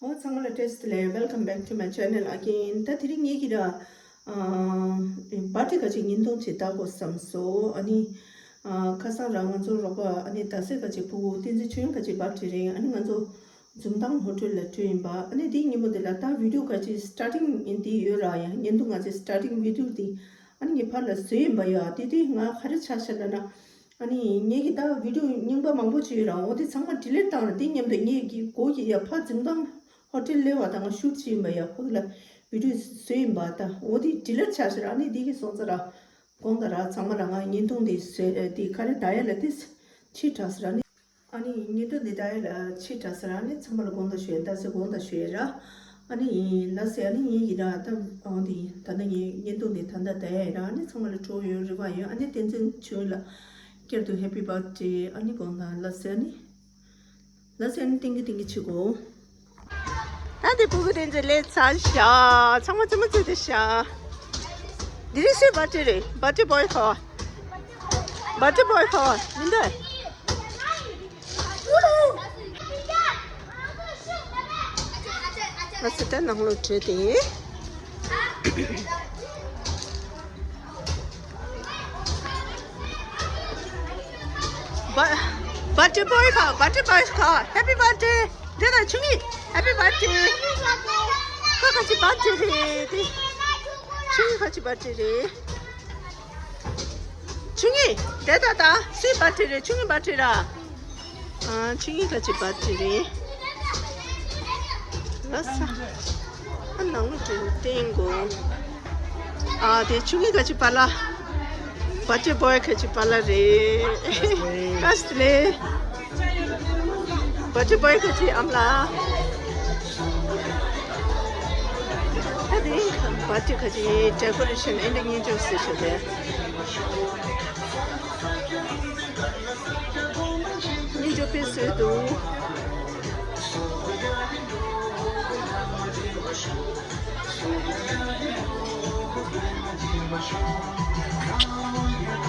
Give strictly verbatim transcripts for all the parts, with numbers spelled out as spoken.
ཨོ་ཚང་མ་ལ་བཀྲ་ཤིས་བདེ་ལེགས། Welcome back to my channel again. ད་དེ་རིང་ངེད་ཀྱི་ར་ཨ་བར་ཐི་ཁ་ཅིག་བརྙན་ཐུང་ཅིག་བལྟ་དགོས་བསམ་སོང་། ཨ་ནི་ཨ་ཁ་སང་ར་ང་ཚོ་རོགས་པ་ཨ་ནི་ཟླ་ཚེས་ཁ་ཅིག་ཕྲུ་གུ་བསྟན་འཛིན་ཆོས་དབྱིངས་ཁ་ཅིག་བར་ཐི་རེད། ཨ་ནི་ང་ཚོ་འཛུམ་མདངས་ཧོ་ཊེལ་ལ་འགྲོ་ཡིན་པ། ཨ་ནི་དེའི་ཉིན་མོ་དེ་ལ་ད་བི་ཌིའོ་ཁ་ཅིག་སི་ཊར་ཊིང་ཡིན་དེ་ཡོད་ར། ཡ་བརྙན་ཐུང་ང་ཚོའི་སི་ཊར་ཊིང་བི་ཌིའོ་དེ་ཨ་ནི་ངས་ཕར་ལ་བཟོས་ཡིན་པ་ཡ། དེ་དུས་ང་ག་རེ་ཆགས་ཤག་ལབ་ན། ཨ་ནི་ངེད་ཀྱི་ད་བི་ཌིའོ་རྙིང་པ་མང་པོ་ཅིག་ཡོད་ར། འོ་དེ་ཚང་མ་ཌི་ལིཊ་བཏང་ར། དེ་མཉམ་དུ་ངེད་ཀྱི་མགོ་གི་ཡ་ཕར་འཛུམ་མདངས་ཧོ་ཊེལ་སླེབས་པ་དང་ང་ཤུཊ་བྱས་ཡིན་པ་ཡ། ཕ་གི་ལ་བི་ཌིའོ་བཟོས་ཡིན་པ། ད་འོ་དེ་ཌི་ལིཊ་ཆགས་ཤག་ར། ཨ་ནི་དེ་གི་སོང་ཙང་ར་དགོངས་དག་ར། ཚང་མ་ལ་ང་བརྙན་ཐུང་དེ་བཟོས་དེ་ག་རེ་ད་ཡ་ལ་དེ་ཕྱི་དྲགས་ཤག་ར། ཨ་ནི་ཨ་ནི་བརྙན་ཐུང་འདི་ད་ཡ་ལ་ཕྱི་དྲགས་ཤག་ར། ཨ་ནི་ཚང་མ་ལ་དགོངས་དག་ཞུ་ཡ། ད་སེ་དགོངས་དག་ཞུ་ཡ་ར། ཨ་ནི་ལ་སེ་ཨ་ནི་ངེད་ཀྱི་ར་ད་འོ་དེ་ད་ནི་ངས་བརྙན་ཐུང་འདི་ད་ལྟ་ད་ཡ་ར། ཨ་ནི་ཚང་མ་ལ་སྤྲོ་ཡོང་རེ་བ་ཡོད། ཨ་ནི་བསྟན་འཛིན་ཆོས་དབྱིངས་ལ་བསྐྱར་དུ་ཧེ་པི་བར་ཐི་ཌེ། ཨ་ནི་དགོངས་དག་ལ་སེ། ཨ་ནི་ལ་སེ་ཨ་ནི་ཏིང་གི་ཏིང་གི་བྱེད་དགོས། ད་དེ་ཕྲུ་གུ་དེ་ཚོ་སླེབས་ཚར་ཤག་ཚང་མ་རྩེད་མོ་རྩེ་བསྡད་ཤག་འདི་རིང་སུའི་བར་ཐི་ཌེ་རེད། བར་ཐི་ཌེ་བོའི་ཁ་བ། བར་ཐི་ཌེ་བོའི་ཁ་བ་མི་འདུག་ང་ཚོ་ད་ནང་ལོགས་བྲོས་ཏེ། བ་བར་ཐི་ཌེ་བོའི་ཁ་བ། བར་ཐི་ཌེ་བོའི་ཁ་བ། ཧེ་པི་བར་ཐི་ཌེ། དེ་ད་ཆུང་ངི་ཧེ་པི་བར་ཐི་ཌེ། ཁོ་ཁ་ཅིག་བར་ཐི་ཌེ་རེད་དེ། ཆུང་ངི་ཁ་ཅིག་བར་ཐི་ཌེ་རེད། ཆུང་ངི་དེ་ད་ད་སུའི་བར་ཐི་ཌེ་རེད། ཆུང་ངི་བར་ཐི་ཌེ་ར། ཨ་ཆུང་ངི་ཁ་ཅིག་བར་ཐི་ཌེ་རེད། ལ་ས། ཨ་ནང་ལོགས་དེ་བསྟན་དགོས། ཨ་དེ་ཆུང་ངི་ཁ་ཅིག་པཱ་ལགས། བར་ཐི་ཌེ་བོའི་ཁ་ཅིག་པཱ་ལགས་རེད། བཀྲ་ཤིས་བདེ་ལེགས། བར་ཐི་ཌེ་བོའི་ཁ་ཅིག་ཨ་མ་ལགས། ཨ་དེ་བར་ཐི་ཌེ་ཁ་ཅིག་ཌེ་ཀོ་རེ་ཤན་ཨེ་འདྲ་སྙིང་རྗེ་པོ་བཟོས་ཤག་དེ། སྙིང་རྗེ་པོ་བཟོས་འདུག་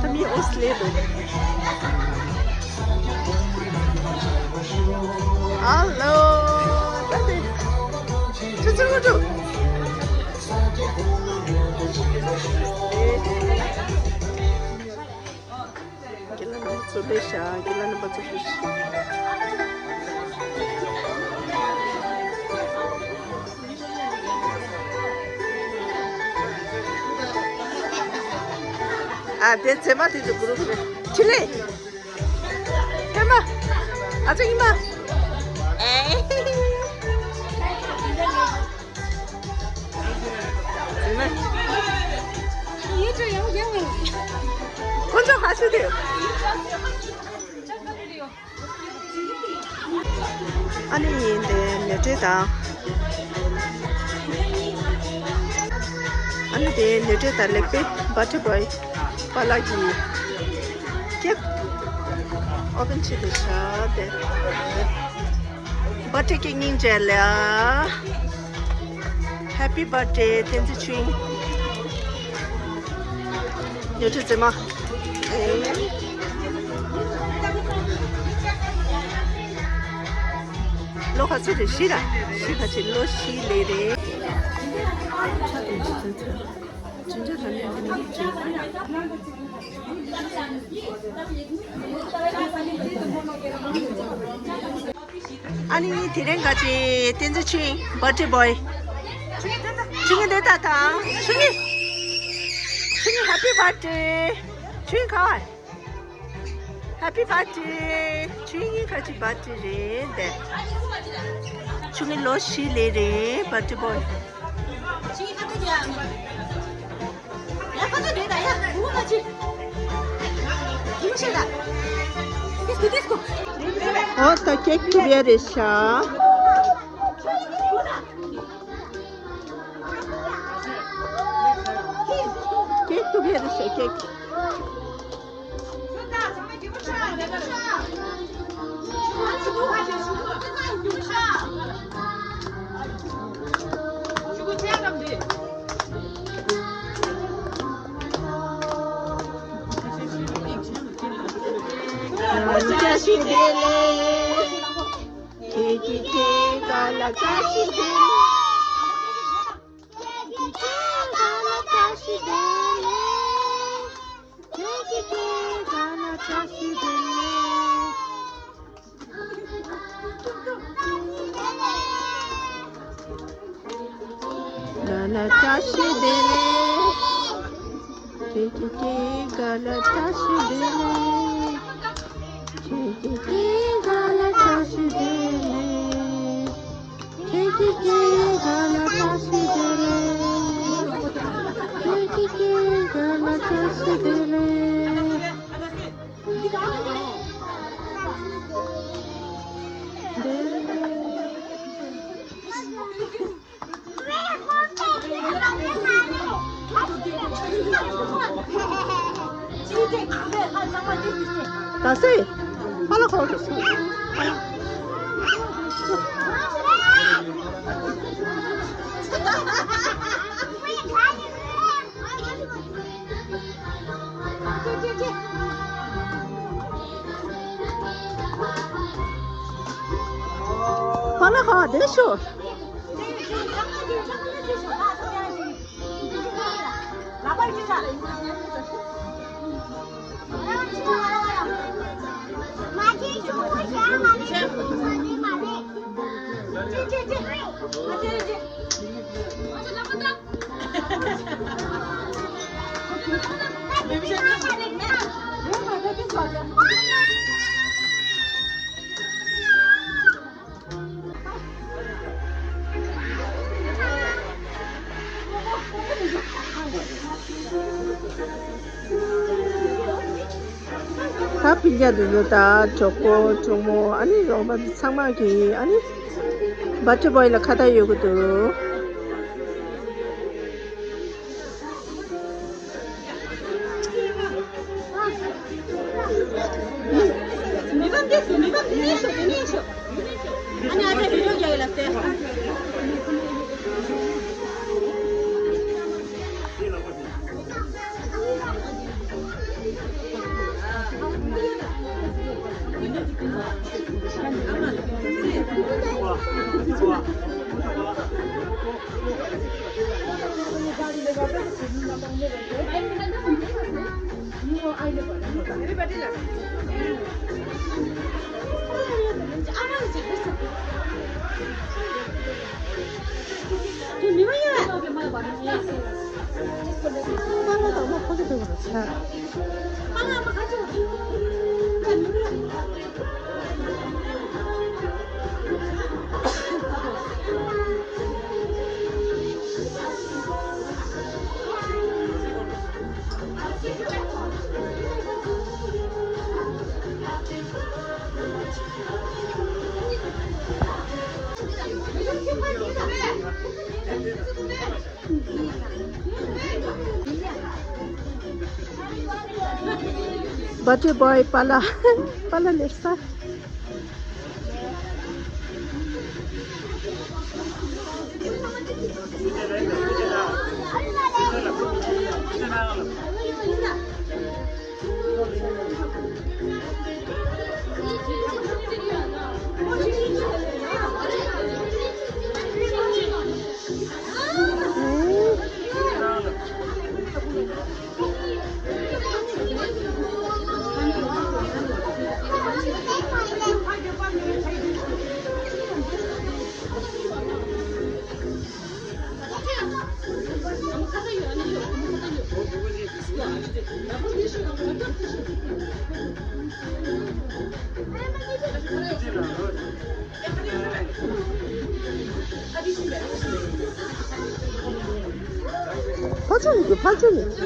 ད་མི་ཨོ་སི་ལེ་འདུག་ཨ་ལོ། ད་དེ་ཆུ་ཚོད་དགུ་དྲུག་དགེ་ལགས་རྣམ་པ་ཚོ་སླེབས་ཤག་དགེ་ལགས་རྣམ་པ་ཚོ་སླེབས་ཤག་ཨ་དེ་མཛེས་མ་དེ་ཚོ་གུ་རུ་རེད། ཕྲིན་ལས། ཨེ་མ། ཨ་ཅག་ཨེ་མ། ཨེ། ཡིན་ན། ཡིན་ཅི་ཡང་ཡང་། ཁོ་ཚོ་ཧ་སུ་དེ། ཨ་ནི་དེ་ལས་བྲེལ་དང་། ཨ་ནི་དེ་ལས་བྲེལ་དང་ལེགས་པའི་བར་ཐི་ཌེ་བོའི་པཱ་ལགས་ཀྱི་ཀེག་ཨོ་པན་བྱེད་དུ་བྱ་སྟེ། བར་ཐི་ཌེ་ཀེག་སྙིང་རྗེ་ལ། ཧེ་པི་བར་ཐི་ཌེ་བསྟན་འཛིན་ཆོས་དབྱིངས། ཉོ་ཆུ་རྫི་མ། ཨེ། ལོ་ག་ཚོད་རེད། བཞི་ར། བཞི་ག་ཚོད། ལོ་བཞི་ལས་རེད། ཨ་ནི་དེ་རིང་ག་ཅི་བསྟན་འཛིན་ཆོས་དབྱིངས་བར་ཐི་ཌེ་བོའི། ཆུང་ངི་འདི་ལྟ་དང་། ཆུང་ངི། ཆུང་ངི་ཧེ་པི་བར་ཐི་ཌེ། ཆུང་ངི་ག་བ། ཧེ་པི་བར་ཐི་ཌེ། ཆུང་ངི་ག་ཅི་བར་ཐི་ཌེ་རེད་དེ། ཆུང་ངི་ལོ་བཞི་ལས་རེད། བར་ཐི་ཌེ་བོའི། ཡ་ཁ་ཚ་རེད་ད་ཡ། བུ་མོ་ཁ་ཆེ། བུ་མོ་ཤེས་ད། ཏིས་ཀོ་ཏིས་ཀོ། ཨོ་ད་ཀེག་ཐུབ་ཡ་རེད་ཤག་ཀེག་ཐུབ་ཡ་རེད་ཤག་ཀེག་བཀྲ་ཤིས་བདེ་ལེགས། ཁྱེད་ཀྱི་སྐྱེས་སྐར་ལ། བཀྲ་ཤིས་བདེ་ལེགས། ཁྱེད་ཀྱི་སྐྱེས་སྐར་ལ་བཀྲ་ཤིས་བདེ་ལེགས། ཁྱེད་ཀྱི་སྐྱེས་སྐར་ལ་བཀྲ་ཤིས་བདེ་ལེགས། ཁྱེད་ཀྱི་སྐྱེས་སྐར་ལ་བཀྲ་ཤིས་བདེ་ལེགས། ཁྱེད་ཀྱི་སྐྱེས་སྐར་ལ་བཀྲ་ཤིས་བདེ་ལེགས། བདེ་ལེགས། ད་སེ། ཕ་ལ་ཁོ་ཐུག་སོང་། ཕ་ལ་ཁོ་བདེ་ཤོག། ད་ཕི་རྒྱ་དུ་ད་གྲོགས་པོ་གྲོགས་མོ་ཨ་ནི་རོགས་པ་ཚང་མ་གི་ཨ་ནི་བར་ཐི་ཌེ་བོའི་ལ་ཁ་བརྡ་ཡོད་གི་འདུག། བར་ཐི་ཌེ་བོའི་པཱ་ལགས། པཱ་ལགས་སླེབས་ས། ཕར་ཕྱོགས་ནས་ཕར་ཕྱོགས་ནས།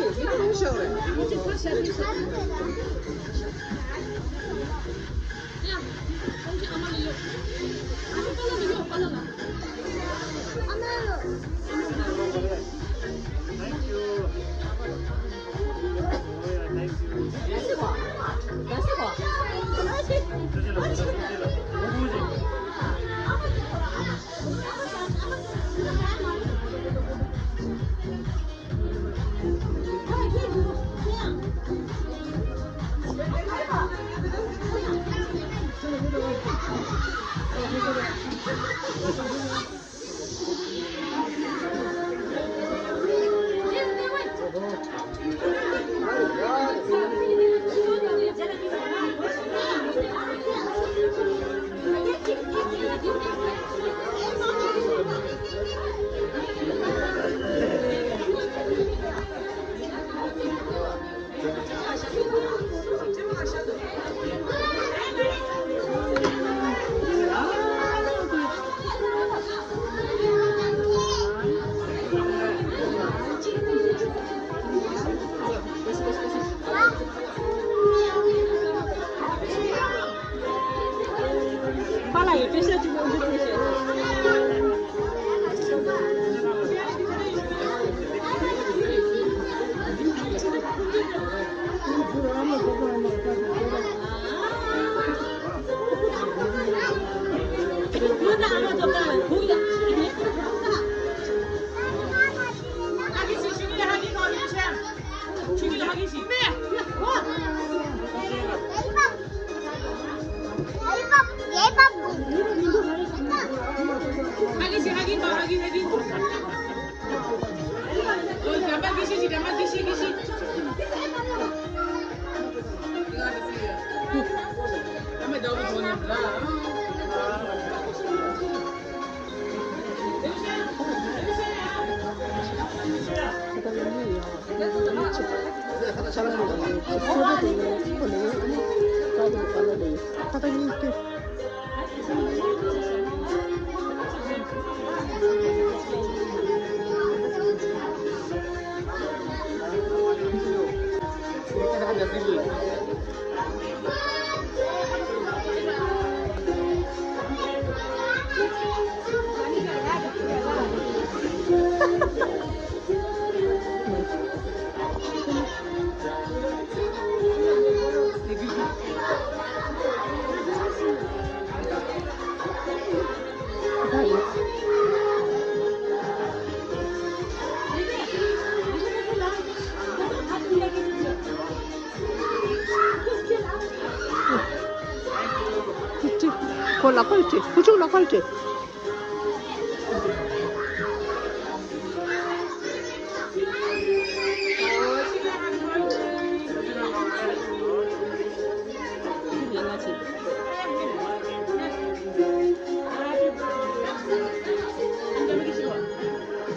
ཁོ་ལག་པ་ལ་སྤྲད། ཁུ་བྱུག་ལག་པ་ལ་སྤྲད།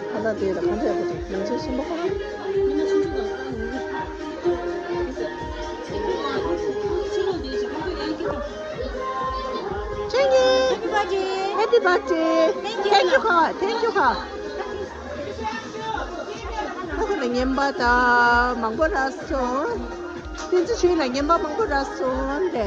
ཁ་བཏགས་དེ་ལ་ག་འདྲ་ཡག་པོ་འདུག་ང་ཚོའི་གསུམ་པ་ཁོ་རང་། Thank you. Happy birthday. Thank you. Thank you ཁ། Thank you ཁ། ཨ་ཁུ་ལ་རྔན་པ་ད་མང་པོ་རག་སོང་། བསྟན་འཛིན་ཆོས་ལ་རྔན་པ་མང་པོ་རག་སོང་། དེ།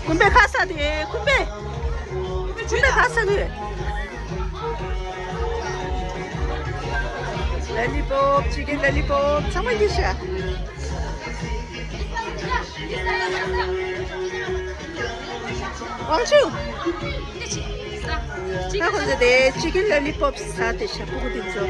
ཀུན་དཔེ་ཁ་ས་དེ། ཀུན་དཔེ། ཀུན་དཔེ་ཁ་ས་དེ། ལ་ལི་པོབ། ཅི་ཀིན་ལ་ལི་པོབ། ཚང་མ་ཡིན་ཤག་ཝང་ཆུ། ད་ཁོ་ཚོ་དེ་ཅི་ཀིན་ལ་ལི་པོབ་ཟ་དེ་ཤག་ཕྲུ་གུ་དེ་ཚོ།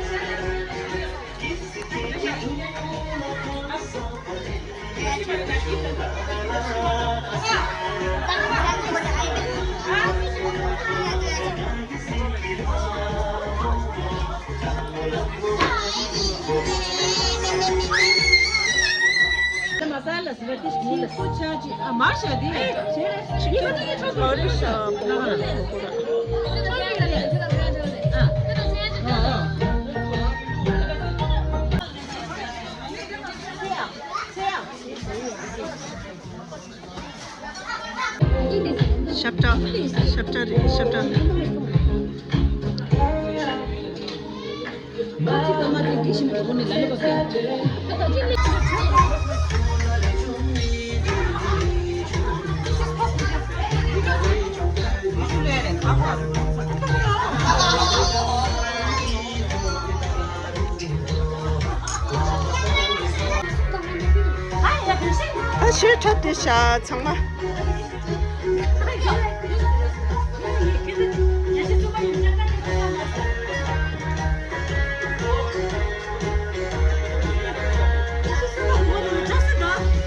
ཤབ་ཅག་རེད། ཤབ་ཅག། ད་ཞོལ་འཁྲབ་བསྡད་ཤག་ཚང་མ།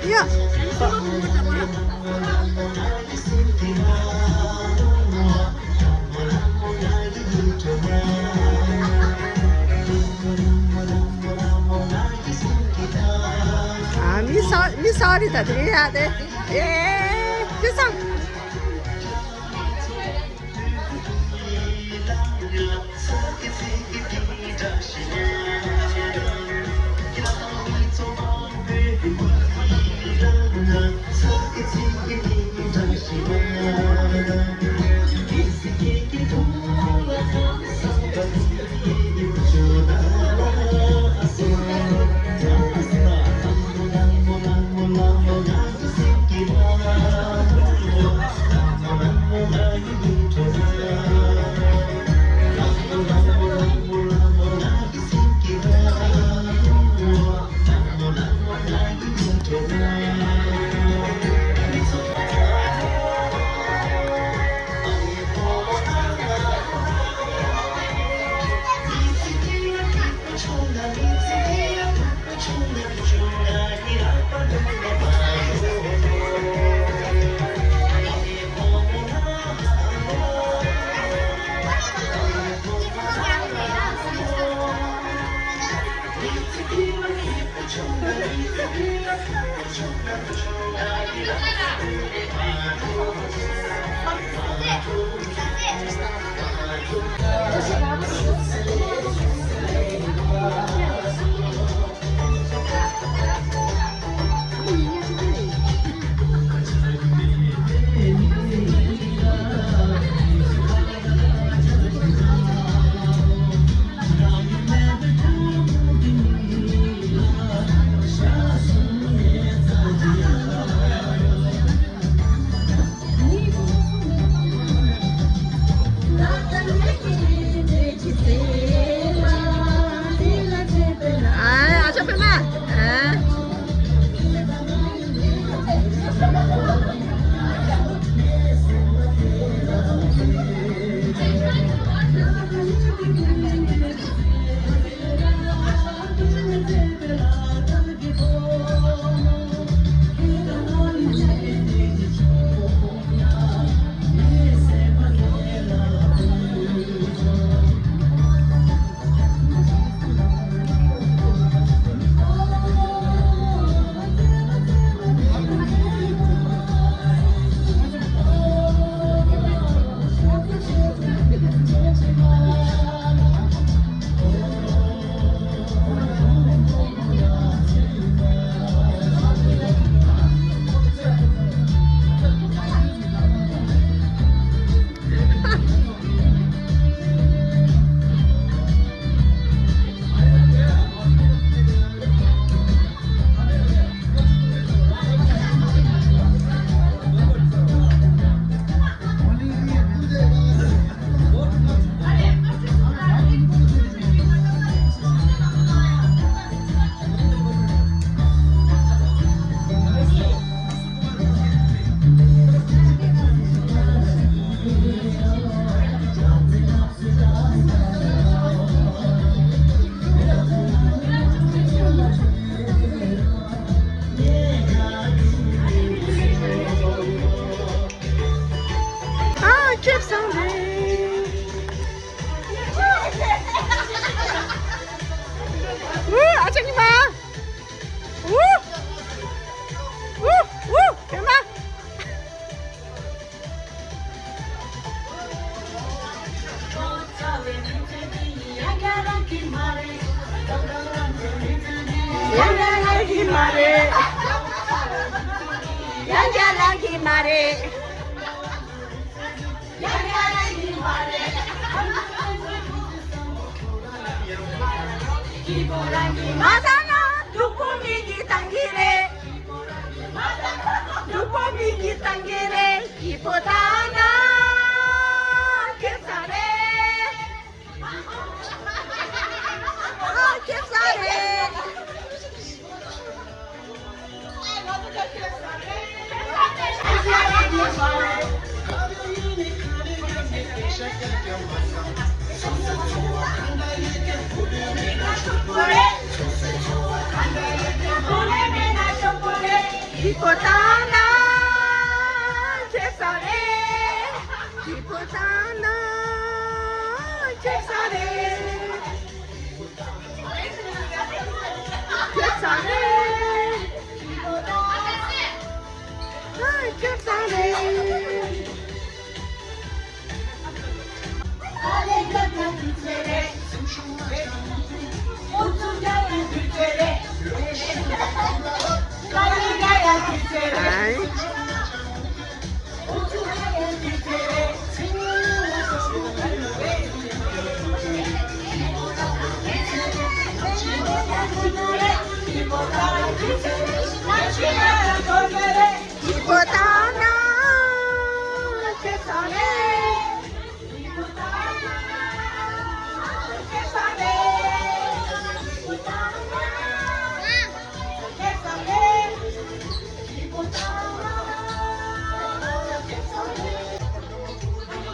ཡ། ཨ། མི་ས་མི་ས་རི་ད་དེ་རེད་ཡ་དེ། ཨེ། དེ་སང་། ཨ་ཅག་པད་མ། ཨ། ཨ། ཁེབས་སང་རེད། ཨུ། ཨ་ཅག་ཉི་མ། ཨུ། ཨུ། ཨུ། ཨེ་མ། ཡང་བསྐྱར་རང་གི་མ་རེད། ཡང་བསྐྱར་རང་གི་མ་རེད། མ་ཟ་ན་སྡུག་པོ་མི་གིས་བཏང་གི་རེད། སྡུག་པོ་མི་གིས་བཏང་གི་རེད། སྐྱིད་པོ་བཏང་ན་ཁེ་ས་རེད། ཨ་ཁེ་ས་རེད། སྐྱིད་པོ་བཏང་ན་ཁེ་ས་རེད། སྐྱིད་པོ་བཏང་ན་ཁེ་ས་རེད། ཁྱོད་ཚང་མས། ཨ། ཁྱོད་ཚང་མས།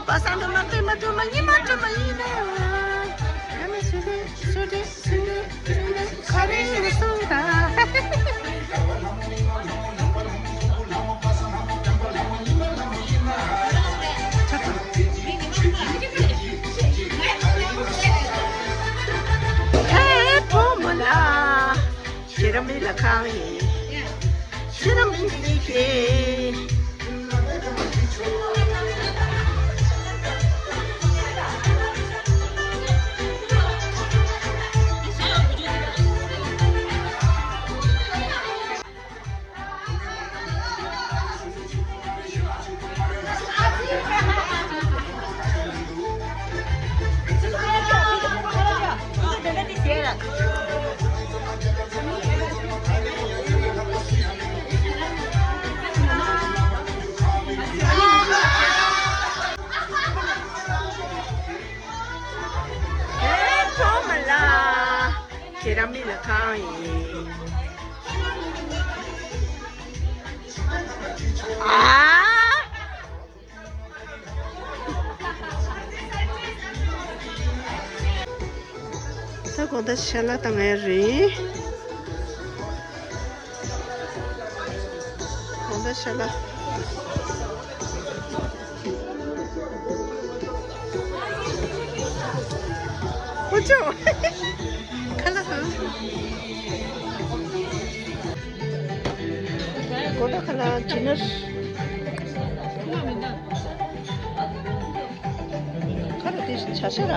པ་སངས་སྒྲོལ་མ་སྟོན་མ་སྒྲོལ་མ་ཉི་མ་སྒྲོལ་མ་ཡིན་ན། ཡ་མི་སུ་རེད་སུ་རེད་སུ་རེད་སུ་རེད་ག་རེ་རེད་གསུངས་དང་། ཧེ་བུ་མོ་ལགས། ཁྱེད་རང་མི་ལ་ཁང་ཡིན། ཁྱེད་རང་མི་འདི་གི། ཨེ་ཁྲོ་མ་ལ། ཁྱེད་རང་མི་ལ་ཁང་ཡིན། ཨ། ད་གོ་ད་ཤ་ལ་བཏང་ཡ་རེད། གོ་ད་ཤ་ལ། ཨོ་ཅོ། ཁ་ལག་ཧ། གོ་ད་ཁ་ལག་ཌི་ནར། ཁ་ལག་དེ་བྱ་ཤ་ར།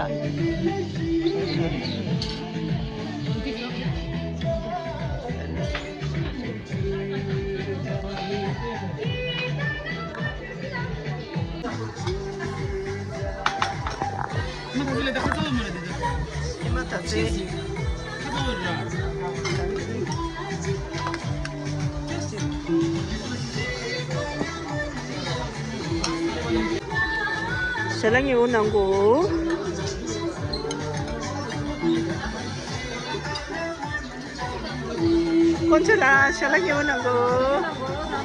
ཞལ་ལག་ཉེ་བོ་གནང་གོ། ཁོང་ཚོ་ལ་ཞལ་ལག་ཉེ་བོ་གནང་གོ།